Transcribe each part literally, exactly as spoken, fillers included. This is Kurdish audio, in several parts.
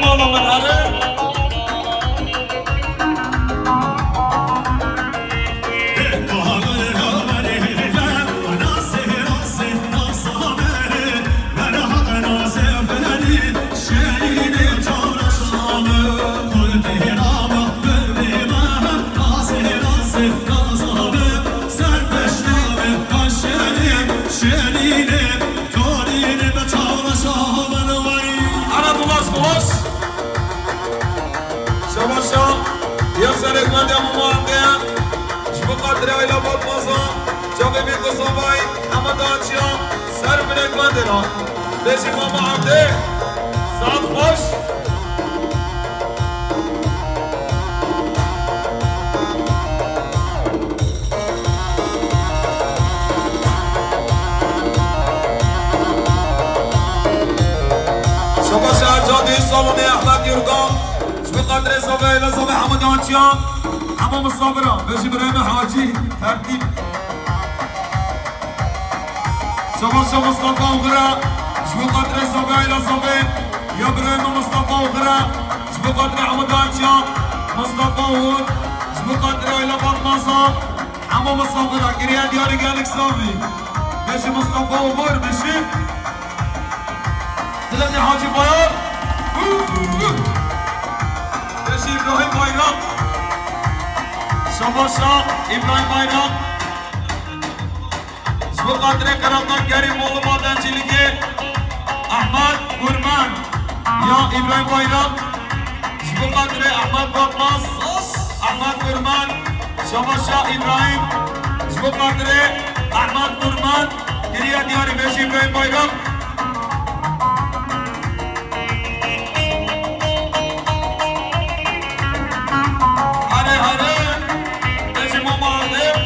Mama min here. Ana, bi baş, bi baş. Şabaşa, ya serek mende mama amde. Ji bo xatirê Ayla Batmaza, çavê Mîrgo Savayî, Hemeda Çiya, ser binêk mende ra. Bêjî mama amde. Saet xweş. Şabaş Ercan dê salonê Ehmed Yurgan. Ji bo xatirê Zovê, Êla Zovê, Hemû Dançiyan. Hemû misafira. Bêjî birayê min Hacî. Tertîb. Şabaş Mustafa Oxira. Ji bo xatirê Zovê, Êla Zovê. Ya birayê min Mustafa Oxira. Ji bo xatirê Hemû Dançiyan. Mustafa Oxur. Ji bo xatirê Êla Fatma Zan. Hemû misafira giriya diyarê gelek savî. Bêjî Mustafa Oxur, bêjî. Dilemê Hacî Bayar. Bêjî Îbrahîm Bayram. Şabaşa Îbrahîm Bayram. Ji bo xatirê qerexdakerî Mollû Madencîlikê Ehmed Kurman. Ya Îbrahîm Bayram. Ji bo xatirê Ehmed Batmaz, Ehmed Kurman, Şabaşa Îbrahîm, ji bo xatirê Ehmed Kurman, giriya diyarî, bêjî Îbrahîm Bayram. Hare hare, bêjî mama Adem.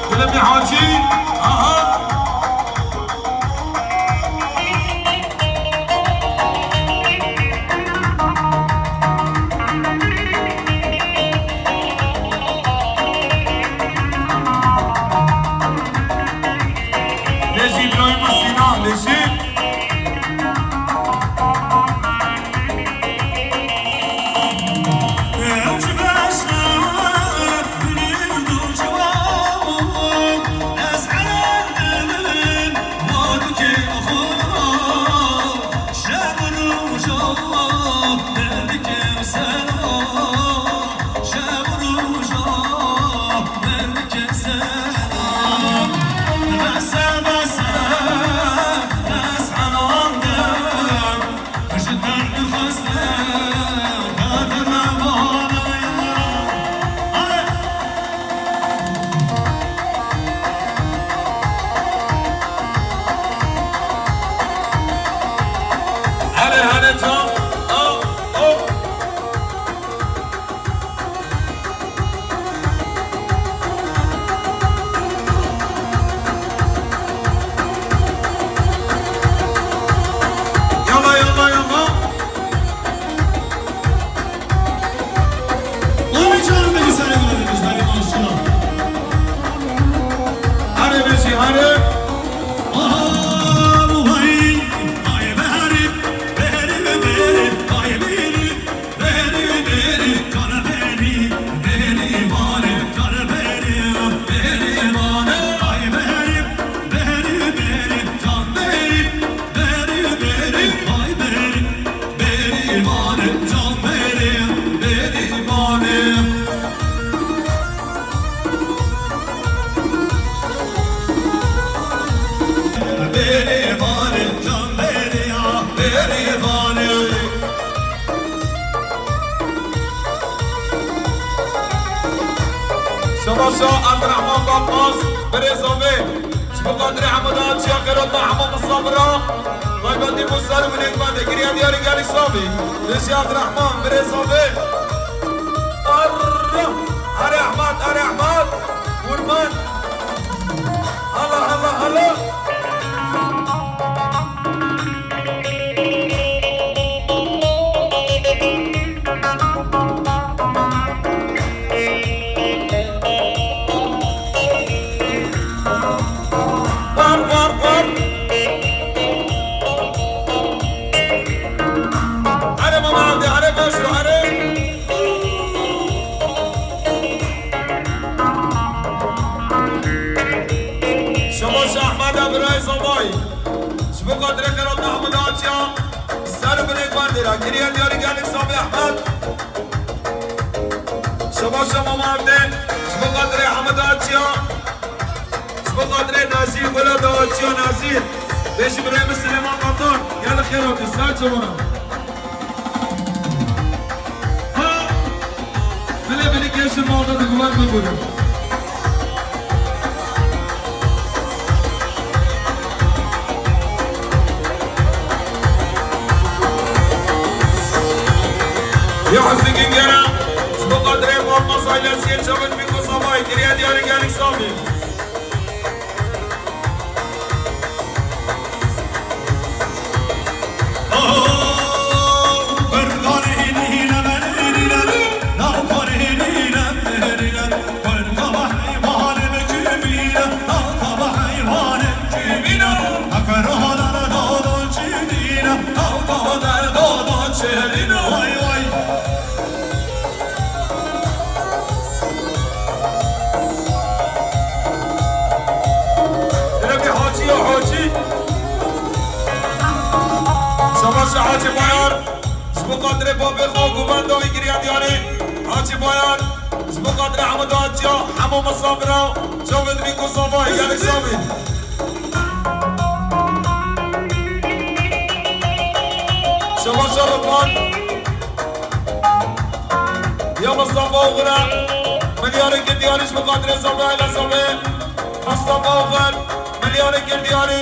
Dilemê Hacî, aha. Bêjî Îbrahîm û Sînan, bêjî. Paşa Abdurrahman Batmaz, birêza vê. Ji bo xatirê hemû dahatçiya xêrotna hemû misafira. Taybetî bo ser û binêkmendê giriya diyarî gelî Samî. Dişî Abdurrahman, birêza vê. Arra! Erê Ehmed, erê Ehmed! Qurban! Hala, hala, hala! Var, var, var. Hadi mama, hadi, hadi, koş, hadi. Şabaş Ahmet Ebrahî Zavay. Ji bo xatirê Xerat Ehmed Aciya, ser û binê guhêndê re, giriya diyarî gelek Zavê Ehmed. Şabaş Şama Mardê, ji bo xatirê Ehmed Aciya, ji bo xatirê Nazî, Gula Aciya Nazî, bêjî birê min Silêman Kaptan, gelek xêr hatin, ser çavana. Ha! Bilê bilî kêşir malda diguber bibûre. Ya Hüsnü Güngör'e, ji bo xatirê Fatma Saylasiyê çavên Mîko Zavayê, giriya diyarî gelek Samî. Rebî Hacî ya Hacî. Şabaş Hacî Bayar. Ji bo xatirê bavê xwe û govenda wî giriya diyarî. Hacî Bayar. Ji bo xatirê hemû dahatçiya, hemû misafira. Çavê dibî ku Zavayê, gelek Zavê. Şabaş Ritwan. Ya Mustafa Oxir e, milyarê kir diyarî ji bo xatirê Zavê, aîla Zavê. Mustafa Oxir, milyarê kir diyarî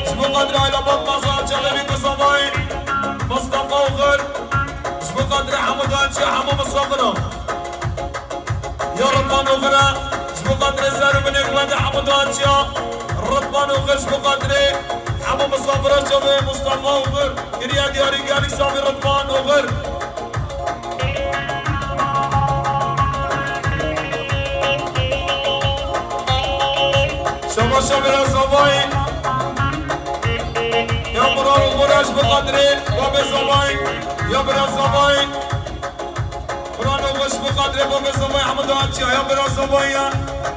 ji bo xatirê aîla Batmaz a Çelebi ku Zavayê. Mustafa Oxir, ji bo xatirê hemû dahatçiya, hemû misafiran. Ya Ritwan Oxir e, ji bo xatirê ser û binê guhêndê hemû dahatçiya. Ritwan Oxir, ji bo xatirê hemû misafiran, çavê Mustafa Oxir. Giriya diyarî gelek Zavê Ritwan Oxir. Şabaş ya bira Zavayê. Ya Murat Oxir e, ji bo xatirê bavê Zavayê. Ya bira Zavayê. Kur'an oxir ji bo xatirê bavê Zavayê hemû dahatçiya ya bira Zavayê ya.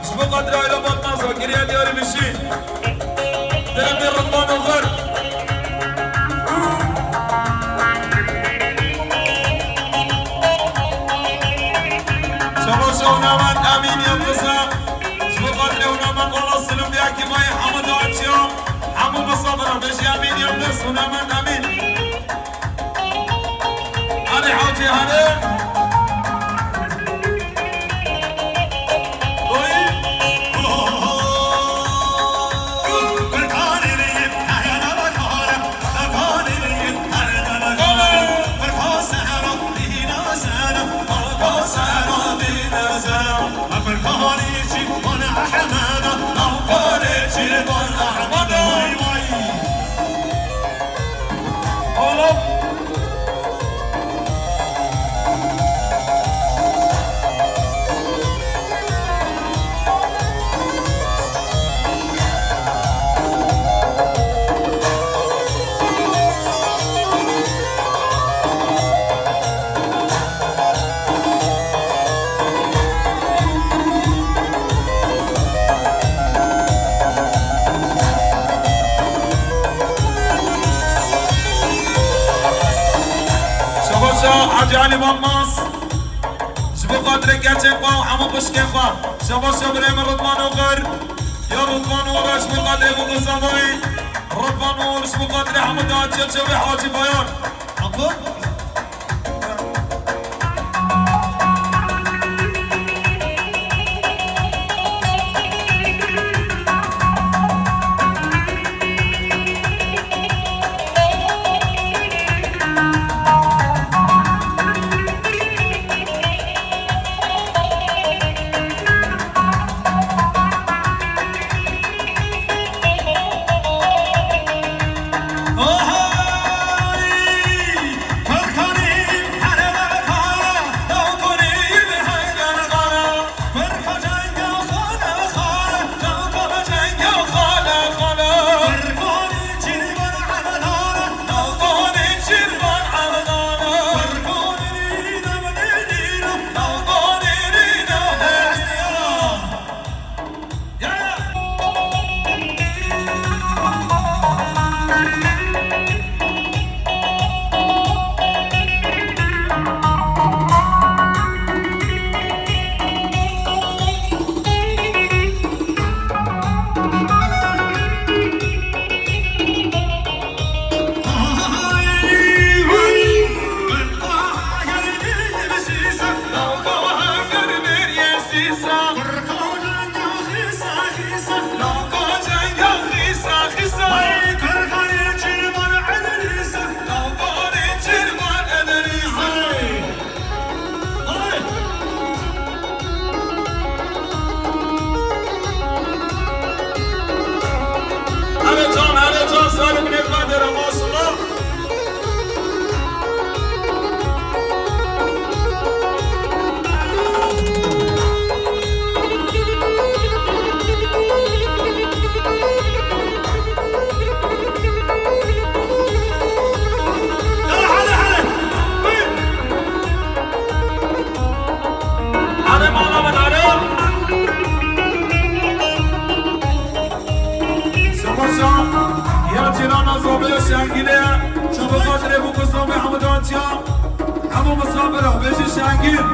Ji bo xatirê aîla Batmaz a giriya diyarî bişî. Dilê min Ritwan Oxir. Şabaş Hunamend Emîn Yildiz e. Ji bo xatirê Hunamend wala silim vê yekî mayê hemû dahatçiya. Hemû misafiran bêjî Emîn Yildiz, Hunamend Emîn. Hadi Hacı, hadi. Oy. Oğlum. Şabaşa Hacı Ali Batmaz. Ji bo xatirê keçên xwe û hemû pişkên xwe. Şabaşa birê min Ritwan Oxir. Ya Ritwan Oxir, ji bo xatirê Mûko Zavayê. Ritwan Oxir, ji bo xatirê hemû dahatçiya çavê Hacî Bayan. Apo? Ya cîrana Zobê Şengîlê, çawa xatirê bû ku Zobê hemû danciya, hemû misafira bêjî Şengîl.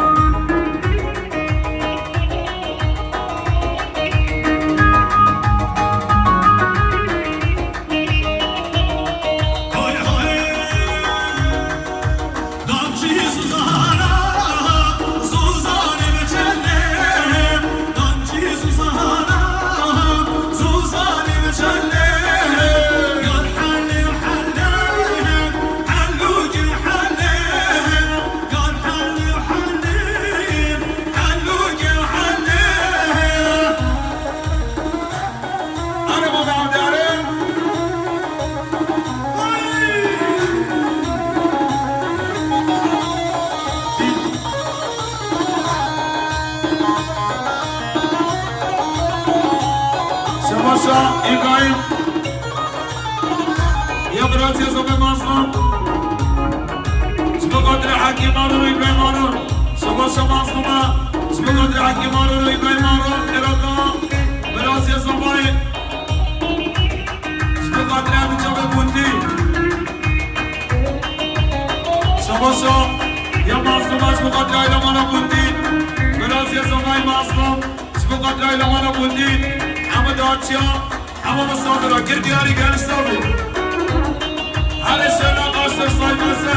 Şebaşa İbrahim. Ya birazê Zobê Mazlum. Ji bo xatirê Hekîm Harun û İbrahim Harun. Şebaşa Mazluma. Ji bo xatirê Hekîm Harun û İbrahim Harun. Xêrata. Birazê Zobayê. Ji bo xatirê Hemî Çavê Bundî. Şebaşa ya Mazluma ji bo xatirê Eylemana Bundî. Birazê Zobayê Mazlum. Ji bo xatirê Eylemana Bundî. Hemû danciya. Hemû misafira kir diyarî gelişta bû. Her şena qaştir saymazsa.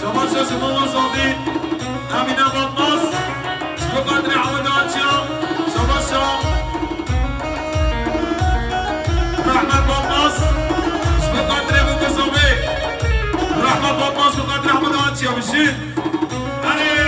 Şebaşa ji bo Mazlumî, Emîne Batmaz, ji bo xatirê Hemû danciya, şebaşa. Rehmet Batmaz, ji bo xatirê Bûkû Zobê. Rehmet Batmaz, ji bo xatirê Hemû danciya, bijî. Erê!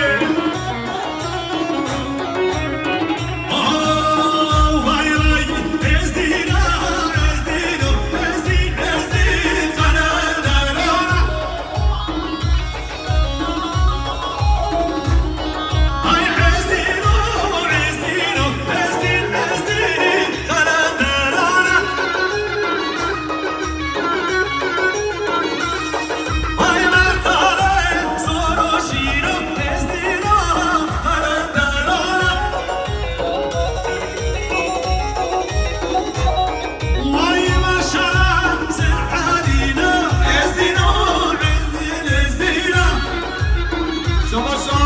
Şebaşa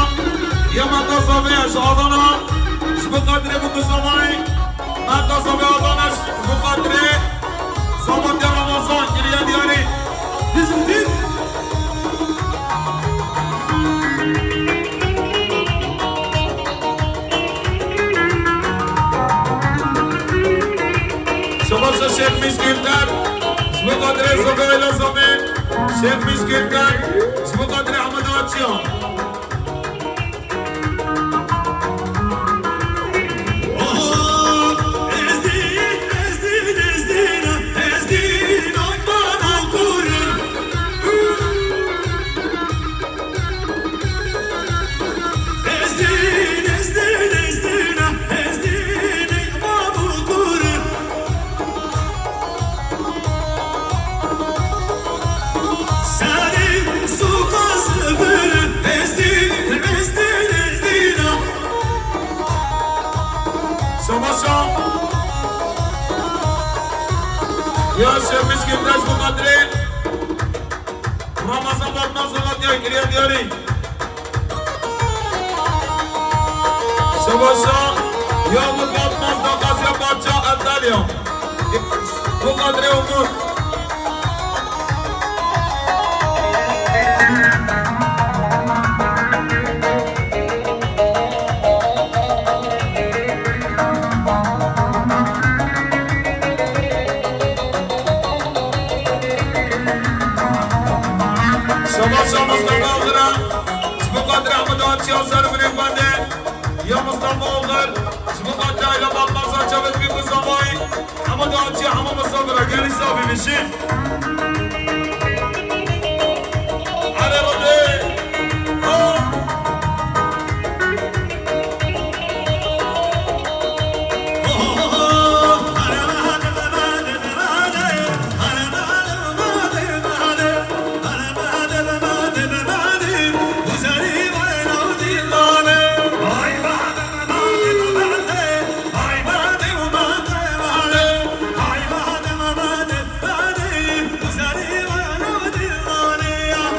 ya Mehta Zobê ji Adana, ji bo xatirê Bûkû Zobê. Mehta Zobê Adana ji bo xatirê Zobê Ramazan, kiriye diyarî. Bizim din. Şebaşa Şêx Mîşk Ülker, ji bo xatirê Zobê Eyla Zobê, Şêx Mîşk Ülker, ji bo xatirê Ehmed Aciya. Şebaşa. Ya Şêx Mîşk Ülker ji bo xatirê Ramazan Batmaz Zelatya kiriye diyarî. Şebaşa ya Umut Batmaz daxwaziya parça Antalya. Bo xatirê Umut. Şebaşa Mustafa Oxira, ji bo xatirê Ehmed Aciya ser binê xwendê. Ya Mustafa Oxir, ji bo xatirê Ayla Batmaz Aciya ve Bîkû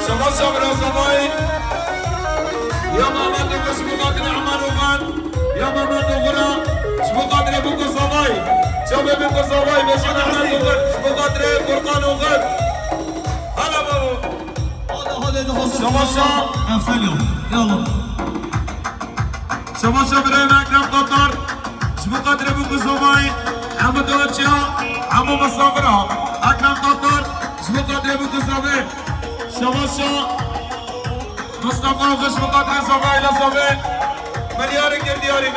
Şabaş şabira zavayî. Ya Mehmet Oxir ji bo xatirê Eman Oxir. Ya Mehmet Oxira ji bo xatirê Biko zavayî. Çavê Biko zavayî, beşan Mehmet Oxir ji bo xatirê Furkan Oxir. Hala babo. Şabaşa. Eftel ya. Ya Allah. Şabaşa birayê me Ekrem Tatar. Ji bo xatirê Biko zavayî. Hemû doçya, hemû misafira. Ekrem Tatar. Ji bo xatirê Biko zavê. Şabaşa. Mustafa Oxir ji bo xatirê zavayî la zavê. Milyarê kir diyarî.